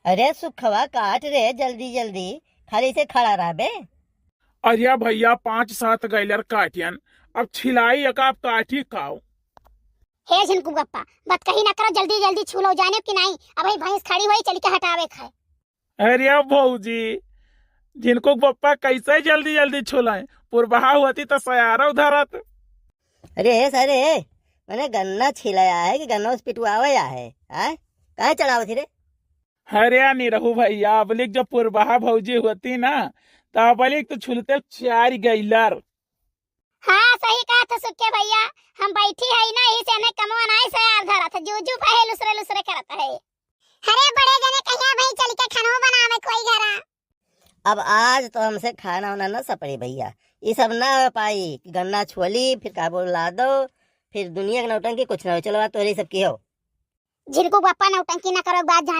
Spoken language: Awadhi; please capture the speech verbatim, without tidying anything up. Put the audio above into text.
अरे सुखवा, काट रे जल्दी जल्दी, खाली से खड़ा रहबे। अरे भैया, पाँच सात गैलर काटियन, अब छिलाई एक आप काटी काओ। हे झिनकू बप्पा, बात कही ना करो, जल्दी जल्दी छू लो, जाने कि नहीं, अबही भैंस खड़ी होई, चली के हटावे खाए। अरे भौजी, झिनकू बप्पा कैसे जल्दी जल्दी छुलाए, पुरबहा होती तो सयारो धरत। अरे हे सारे, मने गन्ना छिलाया है कि गन्ना उस पिटवावे या है, आय? काहे चढ़ावत ही रे? अरे निरहू भैया, अबलिक जब पुरबहा भौजी होती ना, तो अबलिक तो छुलते चार गैलर। हाँ, सही कहत हो सुक्के भैया, हम बैठी है ना, इसे हमें कमवा नाई सयार धरत है, जू जू पहे लुसरे लुसरे करत है। अरे बड़े जने कहिया भाई चल के खानो बनावे कोई घरा। अब आज तो हमसे खाना वाना ना सपड़ी भैया, ये सब ना हो पाई कि गन्ना छुअली, फिर काबू ला दो, फिर दुनिया के नौटंकी कुछ ना हो। चलो बात तोहरी सब की हो। झिनकू बप्पा नौटंकी ना करो, बात जान